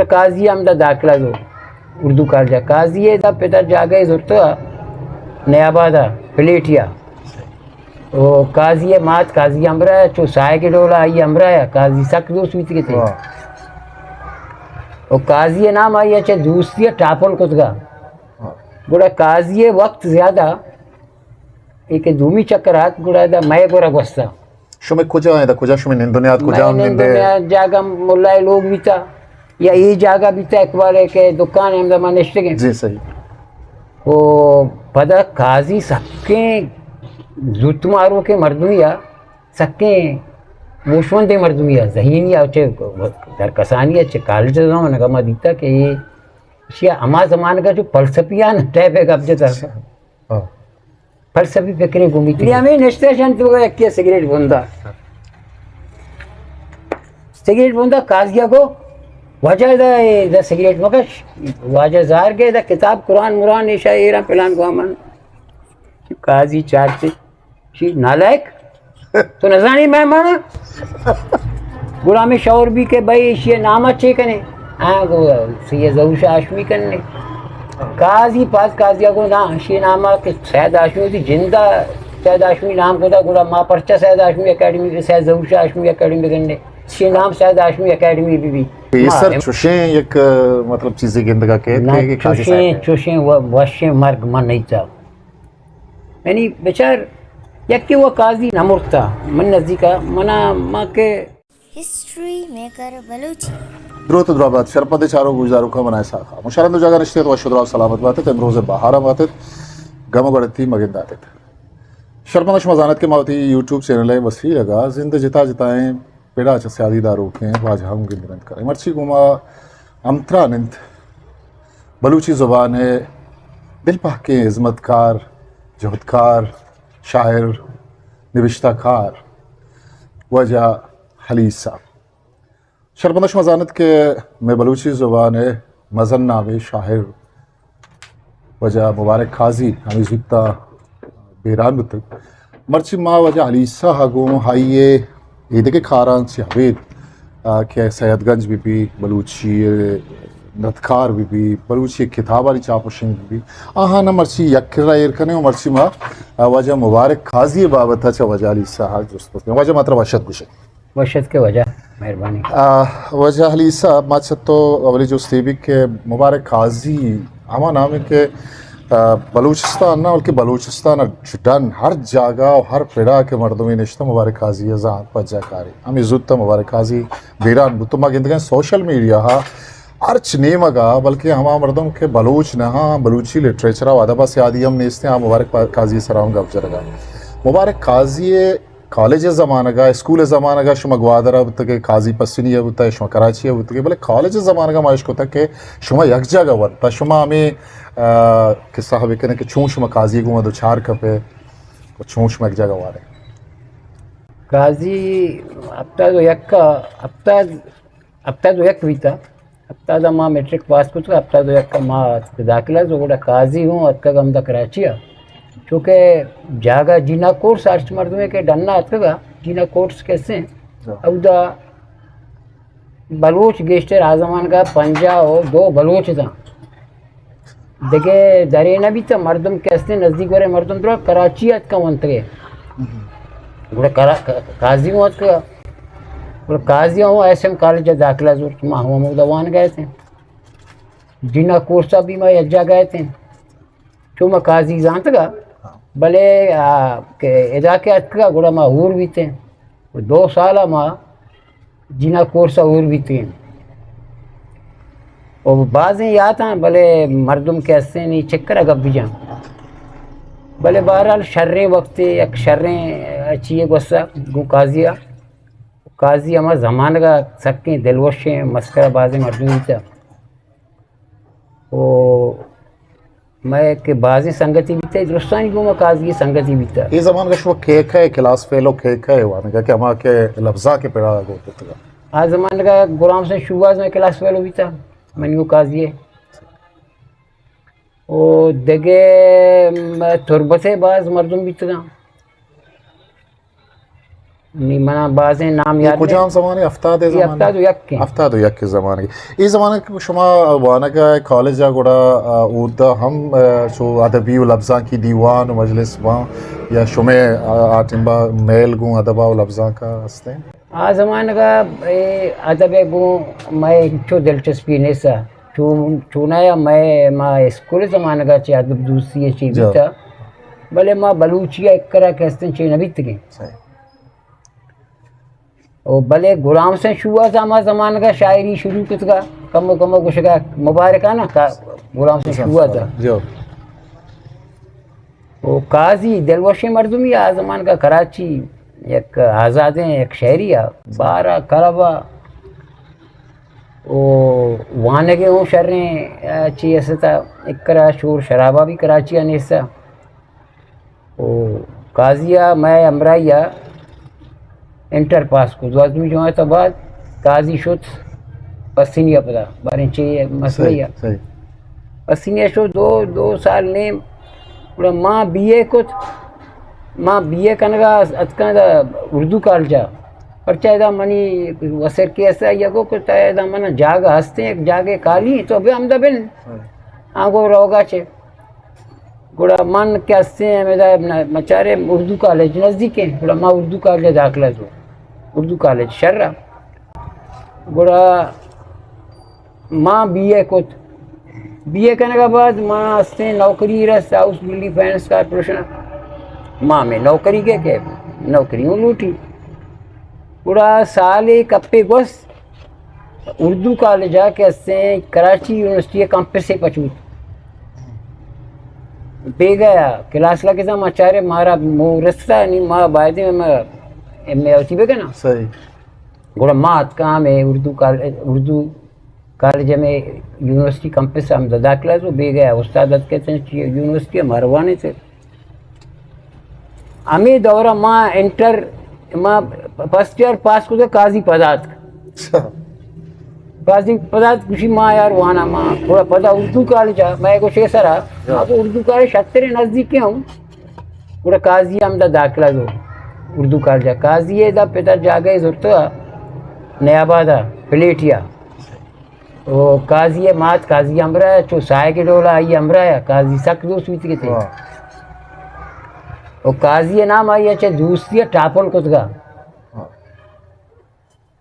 قاضی ہمدا داخلہ دو، اردو کالج ءَ۔ قاضی ءِ دا پت ءَ جاگہ زرتگ نیاباد ءَ، پلیٹی ءَ۔ او قاضی ءِ مات قاضی ہمراہ ءَ، چو ساہگ ءِ ڈول ءَ آئی ہمراہ ءَ، قاضی سک دوست بیتگ ات۔ واہ۔ او قاضی ءِ نام آئی ءَ چہ دوستی ءَ ٹاپل کتگ ءَ۔ واہ۔ گڑا قاضی ءِ وقت زیادہ، اے کہ دومی چکر آت، گڑا دا مئے گورا گوستہ۔ شمئے کجا اِنت؟ کجا شمئے نند و نیاد؟ کجا مئے ہم نند و نندے؟ نیاد جاگہ ملا ءِ لوگ بیتا، یا اے جاگہ بیتا، اقبال ءِ کہ دکان ءِ ہمدا ما نشتگیں۔ جی، صحیح۔ او پدا قاضی سکیں زوت ماروکیں مردمی ءَ، سکیں ہوشمندیں مردمی ءَ، ذہینی ءَ، چہ درکسانی ءَ، چہ کالج ءِ زمانگ ءَ ما دیتا کہ اے ایشی ءَ ہما زمانگ ءَ جو فلسفیانہ ٹائپ ءِ گپ جتا۔ ہاں۔ فلسفی فکریں گوں بیت۔ ہمے نشتہ شنت تو یکے سگریٹ بندا۔ سگریٹ بندا قاضی ءَ گو، واجہ دا، دا سگریٹ مکش۔ واجہ زار گئے دا کتاب قرآن مران ایشا ایران پلان گو من۔ قاضی چارتے، چی نالائق؟ تو نزانی مہمان؟ گڑا ہمیں شور بی کہ بھئی ایشی نام چے کنے؟ ہاں، گو سید ظہور شاہ ہاشمی کنے۔ قاضی پاس قاضی گو نا، ایشی نام کہ سید ہاشمی دی جندا سید ہاشمی نام کو دا، گڑا ما پرچہ سید ہاشمی اکیڈمی، سید ظہور شاہ ہاشمی اکیڈمی گنے؟ ایشی نام سید ہاشمی اکیڈمی بی بی۔ پیسر ما چوشیں یک، مطلب، چیزے گندگا کہ، نہ، کہ قاضی چوشیں، صاحب ہے۔ چوشیں و-، وشیں مرگ من نہیں چاہتا۔ یعنی بچار، یکے و قاضی نہ مرتا، من نزدیکا، منا ما کہ ہسٹری میکر بلوچی۔ دروت و درابات، شرپد چارو گوشداروکا منائے ساخا۔ مشارند و جاگہ نشتے تو وش و درا سلامت باتت، امروز بہارا باتت، گم و گڑتی مگنداتت۔ شرپد شما زانت کہ ما وتی یوٹیوب چینل ءِ وسیلگا زند جتا جتائیں پڑا چہ سیادی داروکیں واجہ ہم گندنت کریں۔ مرچی گوما ہمتران انت بلوچی زبان ءِ دلپہکیں ہزمتکار، جہدکار، شاعر، نبشتہ کار واجہ حلیز صاحب۔ شرپد شما زانت کہ مئے بلوچی زبان ءِ مزن نامیں شاعر واجہ مبارک قاضی ہمے زوتا بیران بوتگ۔ مرچی ما واجہ حلیز صاحب ءَ گوں آئی ءِ ایدگہ کاراں چہ ابید، آ، کہ سید گنج بہ بی، بلوچی ندکار بہ بی، بلوچی کتابانی چاپ و شنگ بہ بی، آہاں مرچی یک کرا ایر کنیں و مرچی ما، آ، واجہ مبارک قاضی ءِ بابت ءَ چہ واجہ حلیز صاحب ءَ جست کنیں۔ واجہ ما ترا وش اتک گوشیں۔ وش اتک واجہ، مہربانی۔ آ، واجہ حلیز صاحب، ما چہ تو اولی جست اے بی کہ مبارک قاضی ہما نامے کہ، آ، بلوچستان نہ بلکہ بلوچستان ءِ ڈن ہر جاگہ و ہر پڑا کہ مردمے نشتہ مبارک قاضی ءَ زانت پجا کاری۔ ہمے زوت مبارک قاضی بیران بوت۔ تو ما گندگیں سوشل میڈیا ہا ہرچ نیمگا بلکہ ہما مردم کہ بلوچ نہ ہاں، بلوچی لٹریچر و ادب ءَ سیادی ہم نیستیں، آ مبارک قاضی ءِ سرا ہم گپ جنگا۔ مبارک قاضی ءِ کالج ءِ زمانگ ءَ، اسکول ءِ زمانگ ءَ شما گوادر ءَ بوتگ ئے، قاضی پسنی ءَ بوتگ ئے، شما کراچی ءَ بوتگ ئے، بلے کالج ءِ زمانگ ءَ ما اشکتگ کہ شما یک جاگہ ورتگ، شما ہمے، آ، قصہ بہ کن ئے کہ چون شما قاضی ءَ گوما دچار کپ ئے و چون شما یک جاگہ وار ئے۔ قاضی ہپتاد و یک ءَ، ہپتاد، ہپتاد و یک بیتا۔ ہپتاد ءَ ما میٹرک پاس کتگ، ہپتاد و یک ءَ ما اتک داخلہ زو، گڑا قاضی ہوں اتکگ ہمدا کراچی ءَ۔ چونکہ جاگہ جینا کورس ہرچ مردمے کہ ڈنا اتکگ ءَ، جینا کورس کسیں، ہاں۔ اودا بلوچ گیشتر آ زمانگا پنجاہ و دو بلوچ اتاں۔ دگہ درے نہ بیتہ، مردم کہ استیں نزدیک ورے مردم درا کراچی اتکا ونتگے۔ گڑا کرا-، ک-، قاضی ہوں اتکا۔ گڑا قاضی ہوں ایس ایم کالج ءَ داخلہ زرت، ما ہوں ہمودا وانگا اتیں۔ جنا کورسا بھی ما یک جاگہ اتیں۔ چو ما قاضی زانتگا، بلے، آ، کہ ادا کہ اتکا گڑا ما ہور بیتیں۔ دو سال ما جنا کورس ءَ ہور بیتگیں۔ و بازیں یاتاں، بلے مردم کہ استیں نی چکر ءَ گپ بجاں۔ بلے بہرحال شریں وقتے، یک شریں چیئے گوسا گوں قاضی ءَ۔ قاضی ہما زمانگ ءَ سکیں دلوشیں مسکرا بازیں مردم بیتا۔ و مئے کہ بازیں سنگتی بیتہ، درستانی گوما قاضی سنگتی بیتہ۔ اے زمانگا شما کئے کئے کلاس فیلو کئے کئے وانگا کہ ہما کہ لبزا کہ پڑا گوتتگا؟ آ زمانگا غلام حسین شوباز مئے کلاس فیلو بیتہ، منی و قاضی ءِ۔ و دگہ مئے تربت ءِ باز مردم بیتگاں۔ نی منا بازیں نام یاد نہ۔ کجام زمانے؟ ہفتاد ءِ زمانے؟ ہفتاد و یک ءَ۔ ہفتاد و یک ءِ زمانے۔ اے زمانے کہ شما وانگ ءَ کالج ءَ گڑا، آ، اودا ہم، آ، چو ادبی و لبزانکی دیوان و مجلس باں یا شمے، آ، آ ٹیمبا میل گوں ادب ءَ و لبزانک ءَ ہستیں؟ آ زمانگ ءَ اے ادب ءَ گوں مئے ہچو دلچسپی نیست۔ چون، چونایا مئے، ما اسکول زمانگ ءَ چہ ادب دوستی ءَ چی جا۔ بیتا، بلے ما بلوچی ءَ اکرا کہ ہستیں چی نہ بیتگیں۔ صحیح۔ او بلے غلام حسین شوہاز ہما زمانگ ءَ شاعری شروع کتگا، کمو کمو گوشگا مبارکانہ کا غلام حسین شوہاز۔ جا۔ او قاضی دلوشیں مردمی آ زمانگ ءَ کراچی یک آزادیں یک شہری ءَ بارہ کلب ءَ او وانگے اوں شریں، آ، چی استا اکرا شور شرابا بھی کراچی ءَ نیستا۔ او قاضی ءَ مئے ہمراہی ءَ انٹر پاس کو، دوازدہمی جماعت ءَ بعد قاضی شت پسنی ءَ پدا، باریں چے مسئلہ صحیح، یا۔ صحیح۔ پسنی ءَ شت دو، دو سال نیم، گڑا ما بی اے کت، ما بی اے کنگا اتکاں دا اردو کالج ءَ، پرچا ادا منی وسر کے ایس آئی ءَ گو کہ تا ادا من جاگہ ہستیں، یک جاگہ خالی، تو بیا ہمدا بن۔ صحیح۔ آ گو روگا چے۔ گڑا من کہ ہستیں ہمیدا مچارے اردو کالج نزدیک ہیں، گڑا ما اردو کالج داخلہ دو، اردو کالج شر ءَ۔ گڑا ما بی اے کت، بی اے کنگا بعد ما ہستیں نوکری رس ہاؤس بلڈنگ فنانس کارپوریشن ءَ۔ ما ہمیں نوکری کے کہ نوکری ہوں لوٹی۔ گڑا سالے کپے گوست، اردو کالج ءَ کہ ہستیں کراچی یونیورسٹی ءِ کمپس ءَ پچوت۔ بیگا ءَ کلاس لگتا، ما چارے مارا مو رستا، نی ما بایدیں ما ایم اے وتی بکناں۔ صحیح۔ گڑا ما اتکاں ہمے اردو کال-، اردو کالج ہمے یونیورسٹی کمپس ءَ ہمدا داخلہ تو بیگا ءَ استاد اتکتے یونیورسٹی ءَ مارا وانینتے۔ ہمے دور ءَ ما انٹر، ما فرسٹ ایئر پاس کت، قاضی پدا اتک۔ اچھا۔ قاضی پدا اتک، گوشی ما یار وانا ما۔ گڑا پدا اردو کالج ءَ، مئے گوشے سرا، ما تو اردو کالج شتر نزدیک ہوں۔ گڑا قاضی ہمدا داخلہ دو اردو کالج ءَ۔ قاضی ءَ دا پدا جاگہ زرتو نیاباد ءَ، پلیٹی ءَ۔ او قاضی ءِ مات، قاضی ہمراہ ءَ، چو ساہگ ءِ ڈول ءَ آئی ہمراہ ءَ، قاضی سک دوست بیتگ ات۔ واہ۔ او قاضی ءِ نام آئی ءَ چہ دوستی ءَ ٹاپل کتگ ءَ۔ واہ۔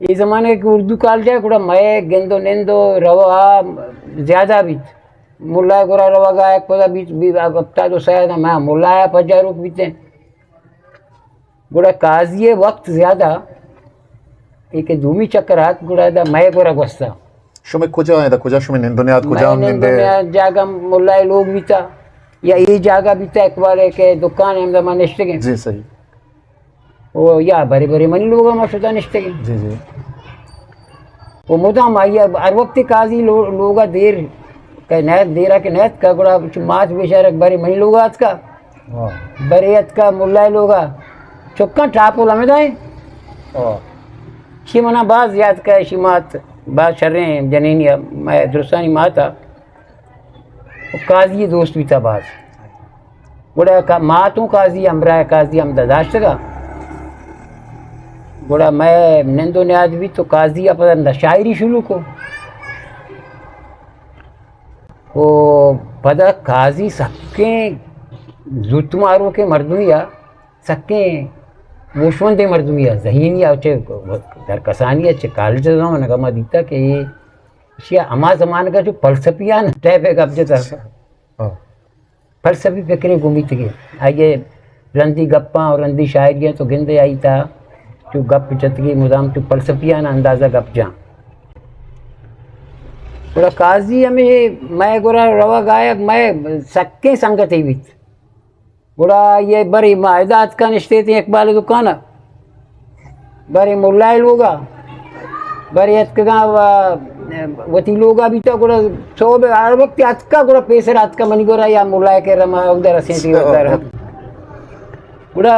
اے زمانگ ءَ کہ اردو کالج ءَ گڑا مئے گند و نند و روا زیادہ بیت۔ ملا ءِ گورا روگ ءَ یک پدا بیت، بی-، ہپتاد و سئے ءَ مئے ملا ءَ پجاروک بیتیں۔ گڑا قاضی ءِ وقت زیادہ، اے کہ دومی چکر آت، گڑا ادا مئے گورا گوستا۔ شمئے کجا ادا، کجا شمئے نند و نیاد، کجام نند و نیاد؟ جاگہ ملا ءِ لوگ بیتا، یا اے جاگہ بیتا اقبال ءِ کہ دکان ءِ ہمدا ما نشتگیں۔ جی، صحیح۔ او یا برے برے منی لوگا ما شتا نشتگیں۔ جی، جی۔ و مدام آئی ءَ ہر وقت قاضی لو-، لوگا دیر کہ نیت، دیرا کہ نیت کا گڑا چو مات بیچارہ برے منی لوگا اتکا۔ واہ۔ برے اتکا ملا ءِ لوگا۔ چکاں ٹاپل ہمدا ایں۔ واہ۔ شی منا باز یاد کا، شی مات باز شریں جنینی ءَ، مئے درستانی مات ءَ۔ و قاضی ءِ دوست بیتا باز۔ گڑا کا-، مات اوں قاضی ہمراہ، قاضی ہمدا داشتگا۔ گڑا مئے نند و نیاد بیت تو قاضی ءَ پدا ہمدا شاعری شروع کو۔ و پدا قاضی سکیں زوت ماروکیں مردمی ءَ، سکیں ہوشمندیں مردمی ءَ، ذہینی ءَ، چہ درکسانی ءَ، چہ کالج ءِ زمانگ ءَ ما دیتا کہ اے ایشی ءَ ہما زمانگ ءَ چو فلسفیانہ ٹائپ ءِ گپ جتا۔ ہاں۔ فلسفی فکرے گون بیتگی۔ آئی ءِ رندی گپاں و رندی شاعری ءَ تو گندے آئی تہا چو گپ جتگی، مدام چو فلسفیانہ انداز ءَ گپ جاں۔ گڑا قاضی ہمے مئے گورا روگ آیگ، مئے سکیں سنگتے بیت۔ گڑا آئی ءَ برے ما ادا اتکا نشتیتیں اقبال ءِ دکان ءَ، برے ملا ءِ لوگ ءَ، برے اتکگاں و-، وتی لوگ ءَ بیتا، گڑا سہب ہر وقت اتکا، گڑا پیسر اتکا منی گورا یا ملا ءِ کرا، ما اودا رسینتیں وتارا۔ گڑا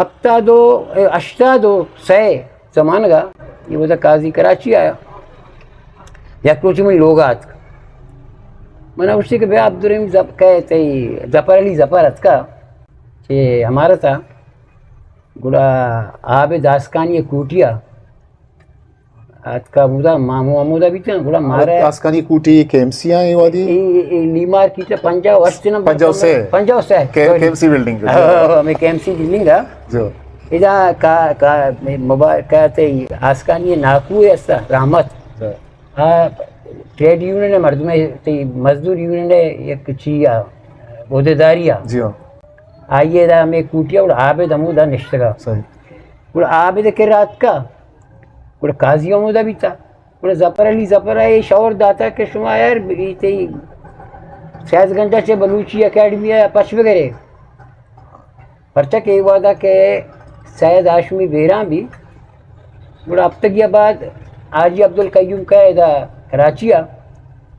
ہپتاد و، ہشتاد و سئے زمانگ ءَ، اے وھد ءَ قاضی کراچی آیا۔ یک روچے منی لوگ ءَ اتک۔ من ءَ گوشتی کہ بیا عبدالرحیم زپ-، کئے تئی ظفر علی ظفر اتکا چہ امارت ءَ۔ گڑا عابد آسکانی کوٹی ءَ اتکا، ہمودا مامو ہمودا بیتاں، گڑا مارا آسکانی کوٹی کے ایم سی آں اے وادی؟ اے، اے، اے لی مارکیٹ ءَ پنجاہ و ہشت نمبر، پنجاہ و سے۔ پنجاہ و سے، کے، سوری۔ کے ایم سی بلڈنگ۔ ہاں، ہاں، ہمیں کے ایم سی بلڈنگ ہے۔ جو۔ ادا کا، کا، مبارک کہتے آسکانی ناکو ہے استا، رحمت۔ جو۔ آ، ٹریڈ یونین ءِ مردم ءِ، تئی مزدور یونین ءِ یک چی آ، عہدیداری آ۔ جی ہاں۔ آئی ءَ دا ہمے کوٹی ءَ گڑا عابد ہمودا نشتگا۔ صحیح۔ گڑا عابد ءِ کرا اتکا، گڑا قاضی ہمودا بیتا۔ گڑا ظفر علی ظفر ءَ اے شور داتا کہ شما یار، اے تئی سید گنج ءَ چہ بلوچی اکیڈمی ءَ پچ بگرے۔ پرچا کہ اے وہدا کہ سید ہاشمی بیران بی، گڑا ہفتگی ءَ بعد حاجی عبدالقیوم کئے ادا کراچی ءَ،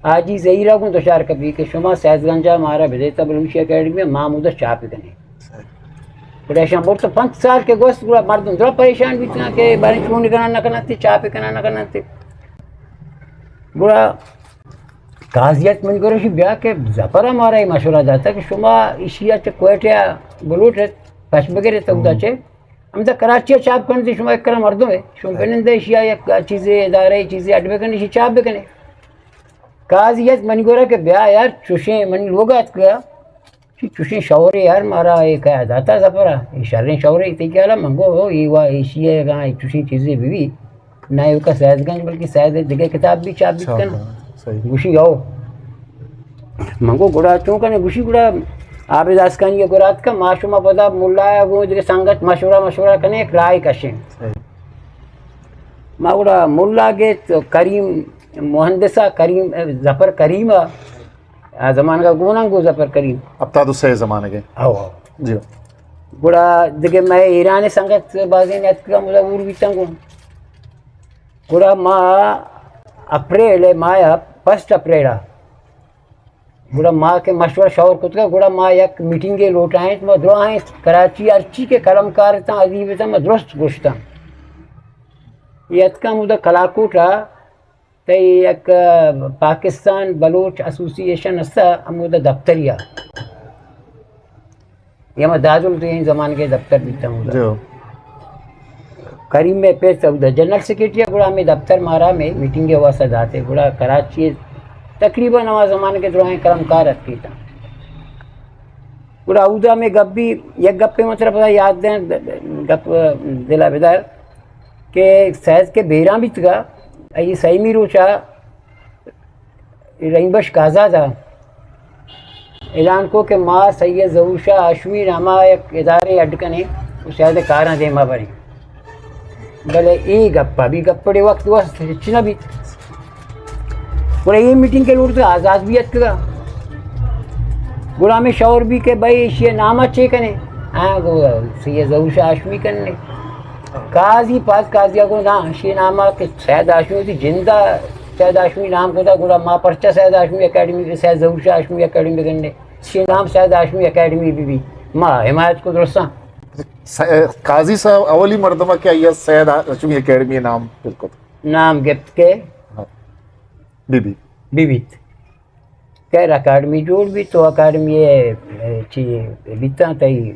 حاجی زہیر ءَ گوں دچار کپی کہ شما سید گنج ءَ مارا بدیتا بلوچی اکیڈمی ءَ، ما ہمودا چاپ کنیں۔ گڑا ایشاں برت، پنچ سال کہ گوست، گڑا مردم درا پریشان بیتاں کہ باریں چون کناں نہ کناں تے، چاپ کناں نہ کناں تے۔ گڑا قاضی ات منی گورا، شی بیا کہ ظفر ءَ مارا اے مشورہ داتا کہ شما ایشی ءَ چہ کوئٹہ ءَ بلوٹ ات، پچ بگر ات اودا چہ، ہمدا کراچی ءَ چاپ کنت، شما یک کرا مردم ہے، شما بنندے ایشی ءَ یک چیزے ادارے چیزے اڈ بکن، ایشی چاپ بکنے۔ قاضی ات منی گورا کہ بیا یار، چوشیں منی لوگ اتکا، چی چوشیں شورے یار، مارا اے کیا داتا ظفر ءَ، اے شریں شورے، تئی خیال ءَ؟ من گو ہو، اے وا ایشی ءَ اگاں اے چوشیں چیزے بہ بی، نہ ایوکا سید گنج بلکہ سید ءِ دگہ کتاب بھی چاپ بیت کناں۔ صحیح۔ گوشی ہو۔ من گو گڑا چون کنے؟ گوشی گڑا عابد آسکانی ءِ گورا اتکا، ما شما پدا ملا ءَ گوں دگہ سنگت مشورہ، مشورہ کنے، یک راہے کشیں۔ صحیح۔ ما گڑا ملا گیت، کریم مہندس ءَ، کریم، ظفر کریم ءَ، آ زمانگ ءَ گوناں گوں ظفر کریم۔ ہپتاد و سے زمانگ ءَ۔ او، او۔ جی۔ گڑا دگہ مئے ایران ءِ سنگت بازیں اتکگ، ہمودا ہور بیتاں گوں۔ گڑا ما اپریل ءِ ماہ ءَ، فرسٹ اپریل ءَ، گڑا ما کہ مشورہ شور کتگ، گڑا ما یک میٹنگے لوٹائیں، ما دراہیں کراچی ہرچی کہ قلمکار اتاں، ادیب اتاں، ما درست گوشتاں۔ اے اتکاں ہمودا کلاکوٹ ءَ، تئی یک، آ، پاکستان بلوچ ایسوسی ایشن است، ہمودا دفتری ءَ۔ اے ہما دادل دین زمانگ ءِ دفتر بیتا ہمودا۔ جو۔ کریم ءِ پت اودا جنرل سیکرٹری ءَ، گڑا ہمے دفتر مارا ہمے میٹنگ ءِ واسطہ داتے، گڑا کراچی ءَ تقریباً ہما زمانگ ءِ دراہیں قلمکار اتکیتاں۔ گڑا اودا ہمے گپ بی، یک گپے من ترا پدا یاد دیں، گپ دل ءَ بدار کہ سید کہ بیران بیتگا، آئی سیمی روچا رحیم بخش آزاد ءَ اعلان کو کہ ما سید ظہور شاہ ہاشمی نام ءَ یک ادارے اڈ کنیں و سید ءِ کاراں دیما بریں۔ بلے اے گپ ءَ بی، گپڑے وقت وست ہچ نہ بیت۔ گڑا اے میٹنگ کہ لوٹتگ آزاد بی اتکگا۔ گڑا ہمے شور بی کہ بھئی ایشی ءِ نام ءَ چے کنیں؟ آ گو سید ظہور شاہ ہاشمی کنیں۔ قاضی پاد قاضی ءَ گو نا، ایشی ءِ نام ءَ کہ سید ہاشمی وتی جند ءَ سید ہاشمی نام کتا، گڑا ما پرچا سید ہاشمی اکیڈمی، سید ظہور شاہ ہاشمی اکیڈمی بگنیں؟ ایشی ءِ نام سید ہاشمی اکیڈمی بہ بی۔ ما حمایت کو درستاں۔ س-، قاضی صاحب اولی مردم ءَ کہ آئی ءَ سید ہاشمی اکیڈمی ءِ نام پر کت۔ نام گپت کہ ہاں۔ بی بی۔ بی بیت۔ خیر، اکیڈمی جوڑ بیت تو اکیڈمی ءِ، اے، چی بیتاں، تئی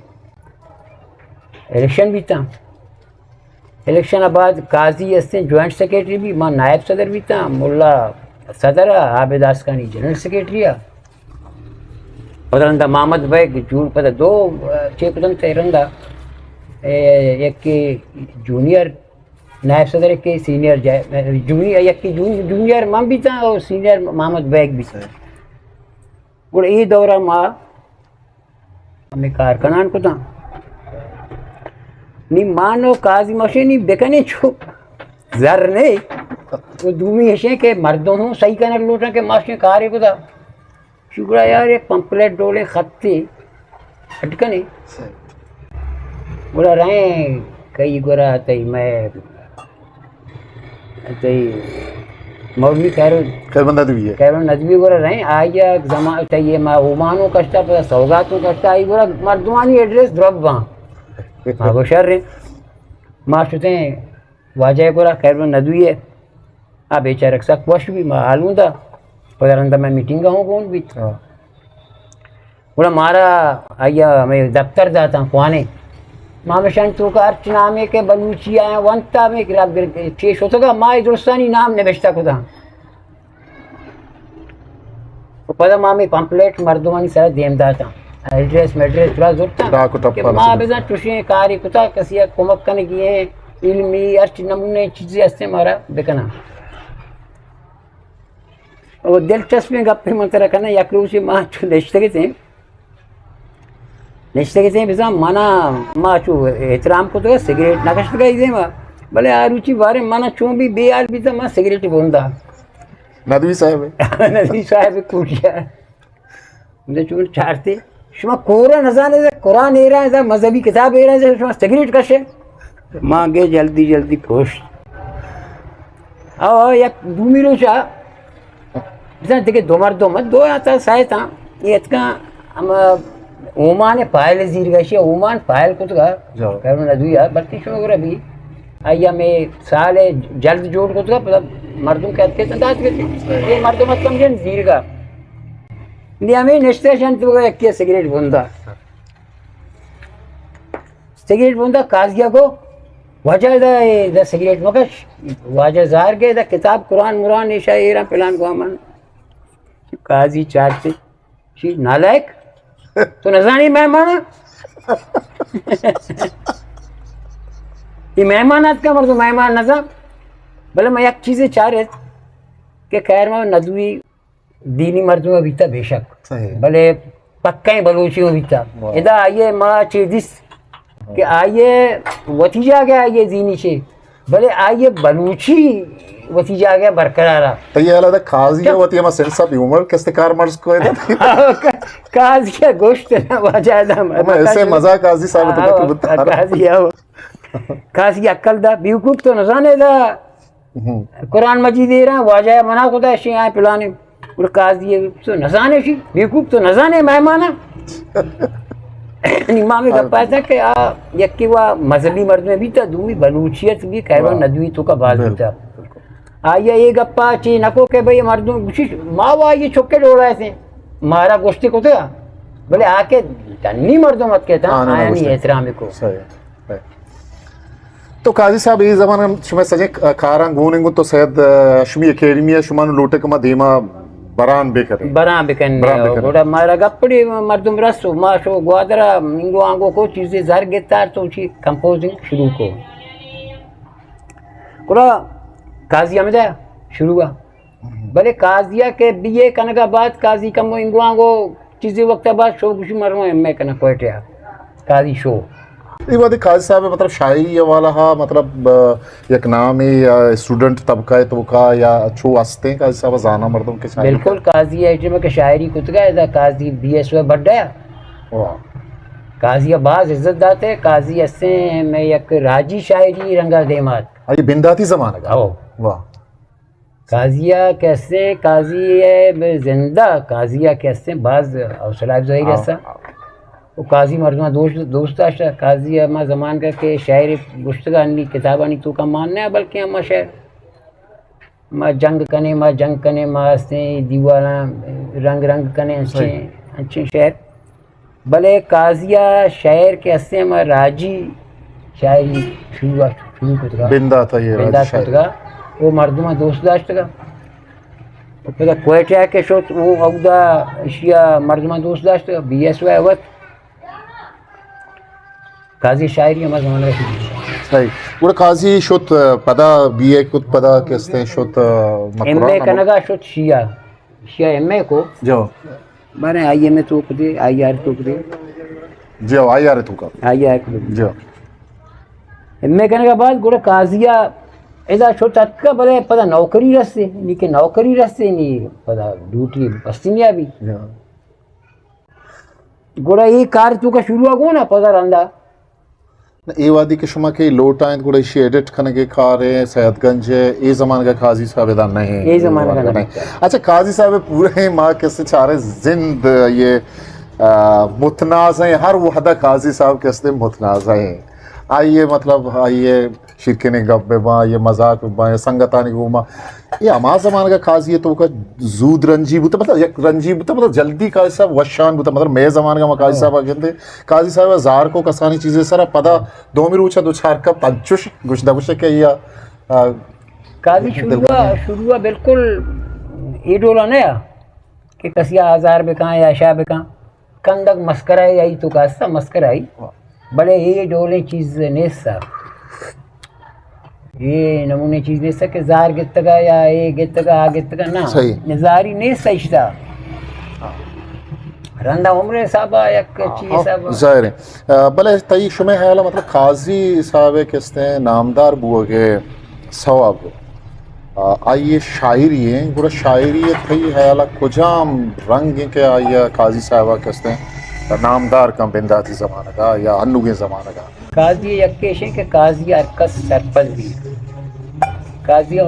الیکشن بیتاں۔ الیکشن ءَ بعد قاضی استیں جوائنٹ سیکرٹری بی، ما نائب صدر بیتاں، ملا صدر ءَ، عابد آسکانی جنرل سیکرٹری ءَ۔ پدا رندا محمد بیگ جون، پدا دو، اے، چے کتنت رندا، اے، یکے جونیئر نائب صدر، یکے سینئر جا-، جونیئر، یکے جون-، جونیئر من بیتاں اور سینئر محمد بیگ بیتاں۔ گڑا اے دورا ما ہمے کار کنان کتاں۔ نی مانو قاضی ماشے نی بکنے چو زر نے۔ وہ دومی ہشے کہ مردم ہوں صحیح کنگ لوٹاں کہ ماشے کارے کتا۔ شو گڑا یار، یک پمپلیٹ ڈولیں خطے اڈ کنے۔ گڑا رہیں کئی گڑا تئی مئے، تئی مولوی خیر، خیرمند ندوی ہے۔ خیرمند ندوی گڑا رہیں، آئی ءَ زمان تئی ما اومانوں کشتا، پدا سوگاتوں کشتا، آئی گڑا مردمانی ایڈریس درب باں۔ ما گو شر ہیں۔ ما شتیں واجہ ءِ گورا، خیرمند ندوی ءِ۔ آ بیچارگ سک وش بی، ما حالوں دا۔ پدا رندا مئے میٹنگ ہوں گون بیت۔ ہاں۔ گڑا مارا آئی ءَ ہمے دفتر داتاں، کوانیں۔ ما مشان تو کا ہرچ نامے کہ بلوچی آیا ونتا میں کہ رب گر-، چے شتگا ما درستانی نام نوشتہ کتا۔ و پدا ما ہمے پمپلیٹ مردمانی سرا دیم داتاں، ایڈریس میڈریس پورا زرتاں ڈاک و ٹپا کہ ما رسیدگ۔ بزاں چوشیں کارے کتا، کسی ء کمک کنگی ایں، علمی ہرچ نمونے چیزے ہستیں مارا بکناں۔ و دلچسپیں گپے من ترا کناں، یک روچے ما چو نشتگ اتیں، نشتگ اتیں بزاں منا، ما چو احترام کتگ، سگریٹ نہ کشتگ ای دیما، بلے آ روچی بارے منا چون بھی بے حال بیتا، ما سگریٹ بوندا۔ ندوی صاحب۔ ندوی صاحب کوٹیا۔ من چون چارتے، شما کورا نزانے، قرآن ایرا، مذہبی کتاب ایرا، شما سگریٹ کشے؟ ما گے جلدی جلدی پوشت۔ او یک دومی روچا، بزاں دگہ دو مردم، دو یا تا سہ تاں، یہ اتکاں ہم اومان پائل زیرگا، شی اومان پائل کتگا، جو۔ کرو ندویا، بلکہ شما گرا بھی، آئی ہمیں سال جلد جوڑ کتگا، پدا مردم کہ اتکے تن دات گئے، یہ مردم اتکم جن زیرگا۔ نی ہمیں نشتے شن تو یکی سگریٹ بندا۔ سگریٹ بوندا، قاضی ء گو، واجہ دا، دا سگریٹ مکش، واجہ زہر گئے، دا کتاب قرآن مران ایشا ایران پلان گو من۔ قاضی چارتے، شی نالائک، تو نزانی مہمان؟ یہ مہمان آت کا مردم مہمان نزان؟ بلے میں یک چیزے چارت کہ خیر ما ندوی دینی مردم بیتا بے شک، صحیح۔ بلے پکیں بلوچی بیتا۔ واہ۔ ادا آئیے ما چے دیست کہ آئیے وتی جاگہ آئیے دینی چے، بلے آئیے بلوچی وتی جاگہ برقرار۔ تو یہ حالت قاضی ہے، وتی ہما سن صاحب عمر کست کار مرض کو ہے۔ قاضی گوشت نہ واجہ دا ہم ایسے مزہ قاضی صاحب تو بتا۔ قاضی آو۔ قاضی عقل دا، بیوقوف تو نزانے دا۔ ہم۔ قرآن مجید ایرا واجہ منا خدا شی آئے پلانے۔ اور قاضی تو نزانے شی، بیوقوف تو نزانے مہمانا۔ یعنی ما میں گپا تھا کہ آ یکی وا مذہبی مردم بیتا، دومی بلوچیت بھی کہوا ہاں۔ ندوی تو کا باز بالکل۔ بیتا۔ آیا یہ گپا چی نکو کہ بھئی مردم گوشی ما وا یہ چکے ڈوڑا تھے، مارا گوشتے کو تھا، بلے آ کے دنی مردم ات کہتا ہاں، نہ، نہ، آیا گوشتے۔ نہیں احترام کو۔ صحیح۔ تو قاضی صاحب، اے زمانہ شما سجیں کاراں گون انگو تو سید ہاشمی اکیڈمی ہے، شما نو لوٹے کہ ما دیما بران بکنے۔ بران بکنے۔ بران بکنے۔ گڑا مارا گپڑی مردم رسو، ما شو گوادرا انگو آنگو کو چیزے زر گتار تو چی کمپوزنگ شروع کو۔ گڑا قاضی حمید شروع ہوا۔ بلے قاضی ء کہ بی اے کنگ ء بعد قاضی کمو انگو آنگو چیزے وقت ء بعد شو گوشی مرو ایم اے کناں کوئٹہ ء۔ قاضی شو۔ اے وہدے قاضی صاحب مطلب شاعری حوالہ ہا مطلب، آ، یک نامے یا اسٹوڈنٹ طبقہ ء توکا یا چو ہستیں قاضی صاحب زاناں مردم کہ شاعری بالکل۔ قاضی ء ٹیم کہ شاعری کتگا ادا قاضی بی ایس او بڈا۔ واہ۔ قاضی ء باز عزت داتے، قاضی ہستیں میں یک راجی شاعری رنگا دیمات۔ آئی بنداتی زمانگ ء؟ او۔ واہ۔ قاضی ء کہ استیں، قاضی ء بہ زندہ، قاضی ء کہ استیں باز حوصلہ افزائی ہاں۔ رسا۔ و قاضی مردماں دوست، دوست داشتہ۔ قاضی ء ما زمانگا کہ شعر گوشتگا انی کتابانی توکا مان نہ، بلکہ ہما شعر، ما جنگ کنے، ما جنگ کنے، ما استیں دیوالاں رنگ رنگ کنے، انچیں، صحیح۔ انچیں شعر۔ بلے قاضی ء شاعر کہ ہستیں ہما راجی شاعری شروع، شروع کتگا۔ بندات ء یہ راجی بندات شاعری۔ کتگا۔ وہ مردماں دوست داشتگا۔ و پدا کوئٹہ ء کہ شت، وہ اودا اشیا مردماں دوست داشتگا۔ بی ایس او ء وت قاضی شاعری ہما زمانہ ء شروع کتگا۔ صحیح۔ گڑا قاضی شت، پدا بی اے کت، پدا کہ ہستیں شت، ایم اے مکران کنگا شت شیا۔ شیا ایم اے کو۔ جو۔ بارے آئی ایم اے توک دے، آئی آر توک دے۔ جی، آئی آر توک۔ آئی آر توک۔ جی۔ ایم اے کنگا بعد گڑا قاضی ء ادا شت اتکا، بلے پدا نوکری رسے، نی کہ نوکری رسے، نی پدا ڈیوٹی بستی نیا بھی۔ جی۔ گڑا یہ کار توکا شروع گونا پدا رندا۔ نہ، اے وہدی کہ شما کہ لوٹائیں گڑا ایشی ایڈٹ کنگے کارے، سید گنج ہے، اے زمانگا قاضی صاحب ادا نہیں۔ اے زمانگا نہیں۔ اچھا، قاضی صاحب پورے ما کسے چارے زند یہ، آ، متنازع ہیں، ہر وہدا قاضی صاحب کسے متنازع ہیں۔ آئی ء مطلب، آئی ء شیرکنیں گپ بہ باں، آئی ء مزاک بہ باں، یا سنگتانی گوما، اے ہما زمانگ ء قاضی ء توکا زود رنجی بوتہ، مطلب یک رنجی بوتہ، مطلب جلدی قاضی صاحب وشان بوتہ، مطلب مئے زمانگ ء ما قاضی ہاں۔ صاحب ء گندے، قاضی صاحب ء زار کو کسانی چیزے سرا، پدا دومی روچ ء دوچار کپت انچش گوش دگوش کہ یا، آ، قاضی دل شروع ء، شروع ء بالکل اے ڈولا نہ آ کہ کسی ء آزار بکاں یا شا بکاں۔ کندگ مسکرا ء آئی تو کاستا مسکرا آئی۔ بلے اے ڈولیں چیز نیست۔ اے نمونے چیز نیست کہ زار گتگا یا اے گتگا، آ گتگا، نہ۔ صحیح۔ زاری نیست اشتا۔ رندا عمر حسابا یک ہاں، چیز ہاں، حسابا۔ ظاہر ہے۔ آ، بلے تئی شمے خیال ء مطلب قاضی صاحب ء کستیں نامدار بوگ ء سوب، آ، آئی ء شاعری ایں، گڑا شاعری ء تئی خیال ء کجام رنگ ایں کہ آئی ء قاضی صاحب ء کستیں نامدار کن بنداتی زمانگ ء یا انوگیں زمانگ ء؟ قاضی ء یک ایش ایں کہ قاضی ء ہر کس سرپد بیت۔ قاضی ء،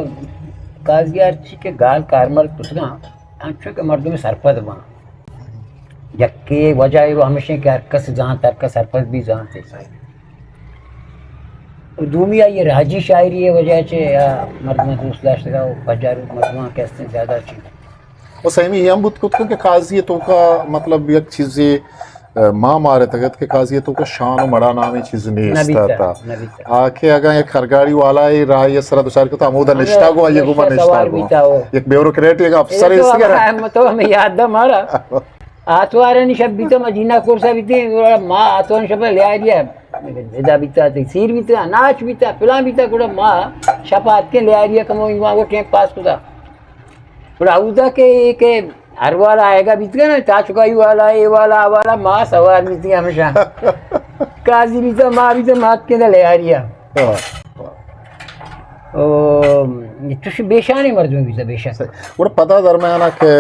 قاضی ء ہرچی کہ گال کارمرد کتگاں، انچو کہ مردم سرپد باں۔ یکے وجہ ء ہمیش ایں کہ ہر کس زانت، ہر کس سرپد بی زانت۔ دومی آئی راجی شاعری ء وجہ چہ آ مردم دوست داشتگ ء پجاروک مردماں کہ استیں زیادہ چیز۔ و سیمی ہم بوت کت کہ قاضی ء توکا مطلب یک چیزے، آ، ما مارتگ ات کہ قاضی ء توکا شان و مڑا نامیں چیز نیست نہ بیتا، ات۔ نہ بیتا۔ آ کہ اگاں یک ہرگاڑی والا ء راہ ء سرا دچار کت، ہمودا نشتا گو آئی گوما نشتا سوار گو۔ بیتا ہو۔ یک بیوروکریٹ، یک افسر اے تو ایسے ہم، تو ہمیں یاد دا مارا۔ آتوارانی شپ بیتا، ما جینا کورسا بیتے، ما آتوارانی شپ لیاریا ادا بیتا، تے سیر بیتا، ناچ بیتا، پلان بیتا، گڑا ما شپ آتکیں لیاریا کمو ایوان کو ٹیم پاس کتا۔ گڑا اودا کہ، کہ ہر والا آئیگا بیتگا نا، تاچکائی والا، اے والا، آ والا، ما سوار بیتگا ہمیشہ۔ قاضی بیتا، ما بیتا، ما آتکیں دا لیاریا۔ واہ، واہ۔ او، چوش بے شانی مردم بیتا، بے شک۔ صحیح۔ گڑا پدا درمیانا کہ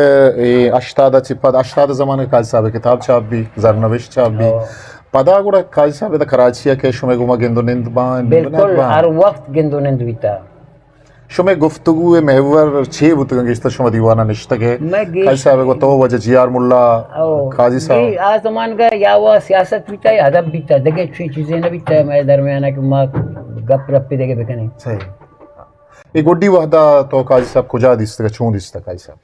اے ہشتاد چی پد، ہشتاد زمانگ قاضی صاحب کتاب چاپ بی، زرنوشت چاپ بی۔ او۔ پدا گڑا قاضی صاحب دا کراچی کہ شمے گوما گند و نند باں، نند و نند بالکل، باں۔ ہر وقت گند و نند بیتا۔ شمے گفتگو ء محور چے بوتگ؟ گیشتر شما دیوان ء نشتگ ء۔ مئے گیش- قاضی صاحب ء گوں تو واجہ جی آر ملا، او، قاضی صاحب۔ اے آ زمانگ ء یا وہ سیاست بیتا یا ادب بیتا، دگہ چوی چیزیں نہ بیتا، مئے درمیان ء کہ ما گپ رپ دگہ بکنیں۔ صحیح۔ اے گڈی وہدا تو قاضی صاحب کجا دیستگ ء چون دیستگ قاضی صاحب؟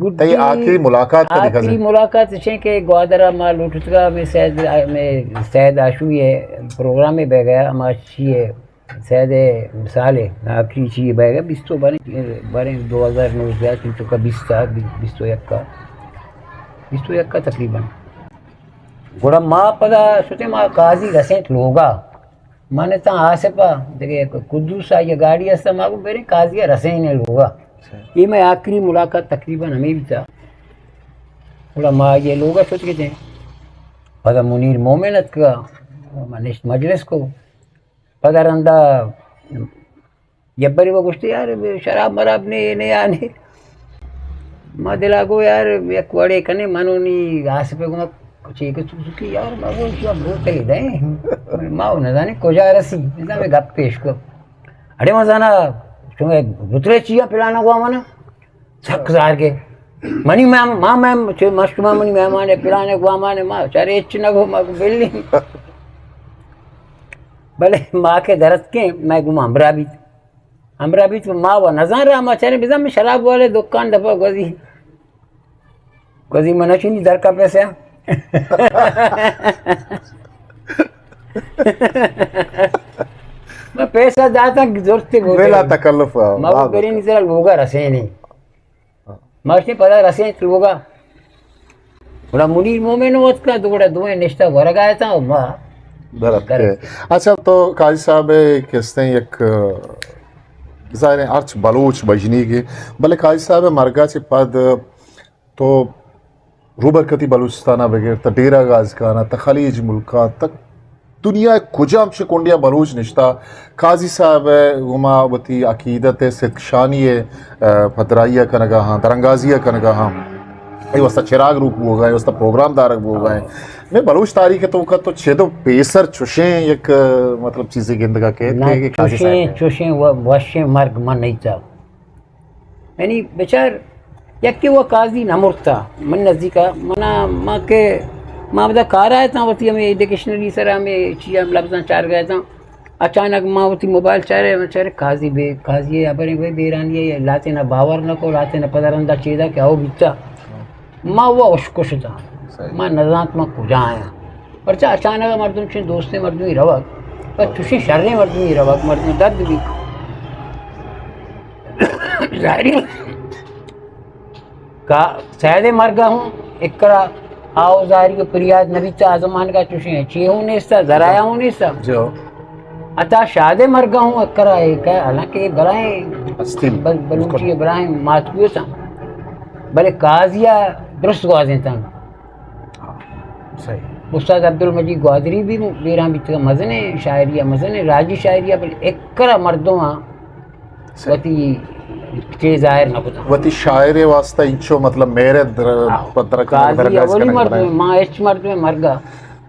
گڈی تئی آخری ملاقات کدی آخری کدی؟ ملاقات چیں کہ گوادر ء ما لوٹتگا، ہمیں سید، ہمیں سید آشوئی ء پروگرام ء بیگا، ہما چی ء سید ء وصال ء آخری چی ء بیگا، بیست و باریں، باریں دو ہزار نوزدہ چنچو کا بیست ء، بیست و یک ء، بیست و یک ء تقریباً۔ گڑا ما پدا شتیں، ما قاضی رسینت لوگا۔ من تاں آصف ء، دگہ یک قدوس ء، یہ گاڑی است، ما گو بریں قاضی ء رسین لوگا۔ اچھا۔ یہ میں آخری ملاقات تقریباً ہمیں بیتا۔ گڑا ما یہ لوگا شت گئے تھے۔ پدا منیر مومن اتکا، ما نشت مجلس کو۔ پدا رندا جبری و گوشتی، یار، شراب مراب نے، نے آنے۔ ما دلا گو، یار، یک وڑے کنے، منو نی آصف گو، چی کہ تو کی، یار، ما گو، شما بوتل دے۔ ما نزانی کجا رسی، نزانی گپ پیش کو۔ اڑے مزانا، شما بوتلے چیا پلانا گو منا؟ سک زار گے۔ منی میم، ما میم، چہ مشتما منی مہمان ء پلان ء گوامان ء ما چارے ہچ نہ گو، ما گو بلی۔ بلے ما کہ درتکیں، مئے گوما ہمراہ بیت۔ ہمراہ بیت، ما و نزان را ما چارے بزن میں شراب والے دکان دپا گوزی۔ گوزی من چنی در کا پیسہ۔ میں پیسہ داتا زورتے گو بلا تکلف، ما گو برینی ذرا لوگا رسینی۔ ما گوشتی پدا رسیں لوگا۔ گڑا منیر مومن وت کا، تو گڑا دوئیں نشتہ ورگا اتاں و ما درت در کے۔ اچھا، تو قاضی صاحب کستیں یک، ظاہر ہے ہرچ بلوچ بجنیگے، بلے قاضی صاحب مرگا چہ پد تو روبرکتی بلوچستان ء بگر تا ڈیرہ غازی خان ء تا خلیج ملکاں تا دنیا ء کجام چہ کنڈیا بلوچ نشتا، قاضی صاحب ء گوما وتی عقیدت ء صدق شانی ء، ء، پدرائی ء کنگا ہاں، درانگازی ء کنگا ہاں۔ اے واسطہ چراگ روک بوگا، اے واسطہ پروگرام دارگ بوگا۔ میں بلوچ تاریخ ء توکا تو چد و پیسر چوشیں یک، ء، مطلب چیزے گندگا کہ نہ، کہ قاضی چوشیں، صاحب ء۔ چوشیں و-، وشیں مرگ من نہیں چاہتا۔ یعنی بچار، یکے و قاضی نہ مرتا، من نزدیکا، منا، ما کہ ما پدا کار ءَ اتاں، وتی ہمے ڈکشنری سرا ہمے چی ہم لبزاں چارگ ءَ اتاں۔ اچانک ما وتی موبائل چارے، من چارے قاضی بے، قاضی ءِ ہبریں بے، بیرانی ءَ لہتیں ءَ باور نہ کو، لہتیں ءَ پدا رندا چیدا کہ او بیتا۔ ما وہ اشکش اتاں۔ صحیح۔ ما نزانت ما کجا آیاں۔ پرچا اچانک مردم چون دوستیں مردمی روگ، پر چوشیں شریں مردمی روگ، مردم درد بی۔ ظاہری کا سید مرگا ہوں، اکرا آو ظاہری کو پریاد نبی تا آزمان کا چوشیں چی ہوں نیستا، ذرایعہ ہوں نیستا۔ جو۔ عطا شاد مرگا ہوں اکرا ایک ہے، حالانکہ یہ برائیں ہستی۔ بل-، بلوچی برائیں ماتگو تاں۔ بلے قاضی ءَ درست گوازیں تاں۔ ہاں، صحیح۔ استاد عبدالمجید گوادری بھی بیران بیتگا، مزنیں شاعری ءَ، مزنیں راجی شاعری ءَ، بلے اکرا مردم آ صحیح۔ وتی چیز ظاہر نہ کتا۔ وتی شاعر واسطہ انچو مطلب میرے در-، ہاں۔ پدرک قاضی درگاز اولی کنگ مردم، بنائے۔ ما ہچ مردم مرگا۔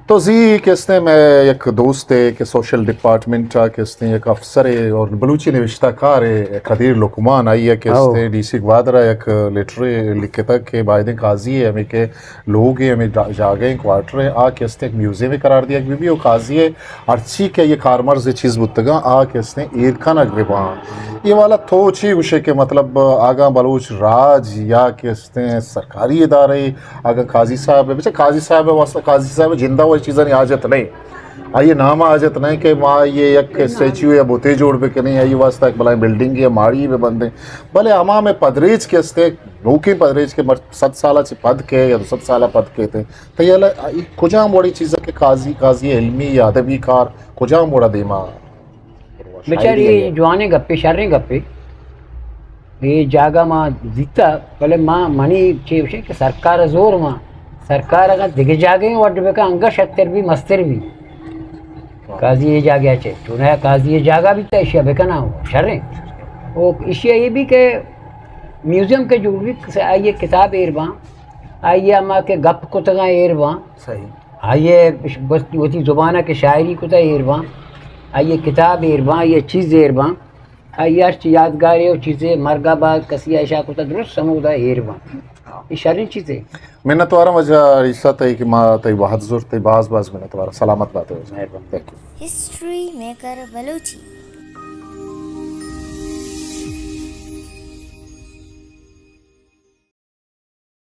تو زی کہ استیں مئے یک دوستے کہ سوشل ڈپارٹمنٹ ءَ کہ استیں یک افسرے اور بلوچی نوشتہ کارے قدیر لقمان، آئی ءَ کہ او۔ استیں ڈی سی گوادر ءَ یک لیٹرے لکھتگ کہ بایدیں قاضی ءِ ہمے کہ لوگ ءِ ہمے جا-، جاگہ ءِ کوارٹر ءِ آ کہ استیں یک میوزیم قرار دیگ بہ بی و قاضی ءِ ہرچی کہ یہ کارمرز چیز بوتگاں آ کہ استیں ایر کنگ بہ باں۔ یہ والا تو چی گوشے کہ مطلب آگاں بلوچ راج یا کہ استیں سرکاری ادارے اگاں قاضی صاحب ءِ، بچہ قاضی صاحب ءِ واسطہ، قاضی صاحب ءِ جند ءَ و چیزانی حاجت نہیں، آئی ءِ نام ءَ حاجت نہیں کہ ما یہ یک اسٹیچو یا بوتے جوڑ بکنیں، آئی واسطہ یک بلائیں بلڈنگ یا ماڑی بہ بندیں، بلے ہما میں پدریچ کہ استیں، نوکیں پدریچ کہ مر-، صد سال ءَ چہ پد کہ یا دو سد سال ءَ پد کہ تے، تو یہ ل-، یہ کجام وڑی چیز کہ قاضی، قاضی علمی یا ادبی کار کجام وڑا دیما؟ بچار، یہ جوانیں گپے، شریں گپے۔ یہ جاگہ ما دیتا، بلے ما منی چے گوشیں کہ سرکار زور ما، سرکار اگاں دگہ جاگہ وڈ بکا، انگا شتر بھی، مستر بھی۔ قاضی یہ جاگہ چے، چونایا قاضی یہ جاگہ بھی تا، اشیا بکنا ہو، شریں۔ او اشیا یہ بھی کہ میوزیم کے جوڑ بھی، آئیے کتاب ایر باں، آئیے ہما کہ گپ کتگاں ایر باں۔ صحیح۔ آئی ء بس وتی زبان ء کہ شاعری کتہ ایر باں، آئی ء کتاب ایر باں، آئی ء چیز ایر باں، آئی ء ہرچ یادگارے و چیزے مرگ ء بعد کسی ء اشا کتہ درست ہمودا ایر باں۔ اے شریں چیزے۔ منتواراں واجہ عیسیٰ تئی کہ ما تئی وہد زرت، تئی باز باز منتواراں۔ سلامت بات ئے واجہ۔ مہربانی۔ تھینک یو۔ ہسٹری میکر بلوچی۔